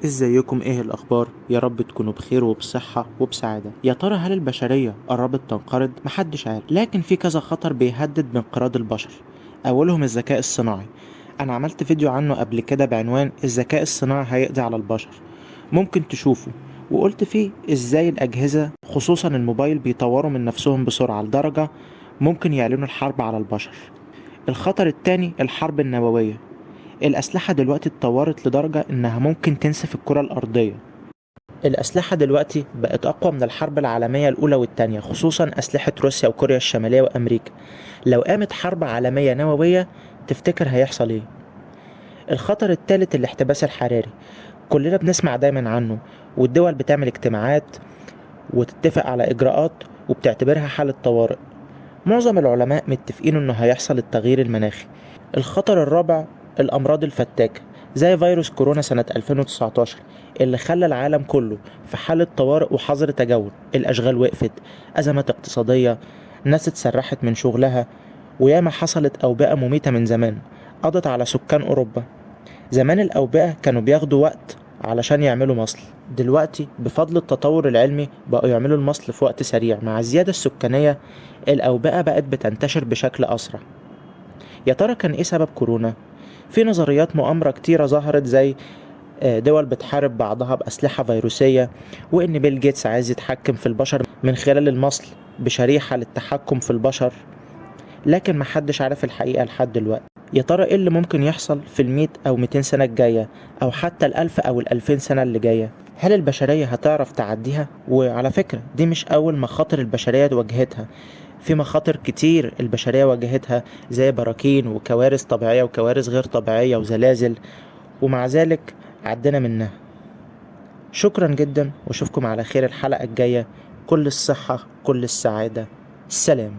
ازيكم؟ ايه الاخبار؟ يا رب تكونوا بخير وبصحة وبسعادة. يا ترى هل البشرية قربت تنقرض؟ محدش عارف، لكن في كذا خطر بيهدد بانقراض البشر. اولهم الذكاء الصناعي. انا عملت فيديو عنه قبل كده بعنوان الذكاء الصناعي هيقضي على البشر، ممكن تشوفه، وقلت فيه ازاي الاجهزة خصوصا الموبايل بيطوروا من نفسهم بسرعة لدرجة ممكن يعلنوا الحرب على البشر. الخطر التاني الحرب النووية. الأسلحة دلوقتي اتطورت لدرجة إنها ممكن تنسف الكرة الأرضية. الأسلحة دلوقتي بقت أقوى من الحرب العالمية الأولى والتانية، خصوصا أسلحة روسيا وكوريا الشمالية وأمريكا. لو قامت حرب عالمية نووية تفتكر هيحصل إيه؟ الخطر الثالث الاحتباس الحراري، كلنا بنسمع دايما عنه، والدول بتعمل اجتماعات وتتفق على إجراءات وبتعتبرها حالة طوارئ. معظم العلماء متفقين إنه هيحصل التغيير المناخي. الخطر الرابع الأمراض الفتاكة، زي فيروس كورونا سنة 2019 اللي خلى العالم كله في حالة طوارئ وحظر تجول، الأشغال وقفت، أزمات اقتصادية، ناس اتسرحت من شغلها، وياما حصلت أوبئة مميتة من زمان قضت على سكان أوروبا. زمان الأوبئة كانوا بياخدوا وقت علشان يعملوا مصل، دلوقتي بفضل التطور العلمي بقوا يعملوا المصل في وقت سريع. مع الزيادة السكانية الأوبئة بقت بتنتشر بشكل أسرع. يا ترى كان إيه سبب كورونا؟ في نظريات مؤامرة كتيرة ظهرت، زي دول بتحارب بعضها بأسلحة فيروسية، وإن بيل جيتس عايز يتحكم في البشر من خلال المصل بشريحة للتحكم في البشر، لكن محدش عارف الحقيقة لحد دلوقتي. يا ترى إيه اللي ممكن يحصل في 100 أو 200 سنة الجاية، أو حتى 1000 أو 2000 سنة اللي جاية؟ هل البشرية هتعرف تعديها؟ وعلى فكرة دي مش أول مخاطر البشرية واجهتها، في مخاطر كتير البشرية واجهتها، زي براكين وكوارث طبيعية وكوارث غير طبيعية وزلازل، ومع ذلك عدينا منها. شكرا جدا، واشوفكم على خير الحلقة الجاية. كل الصحة، كل السعادة، سلام.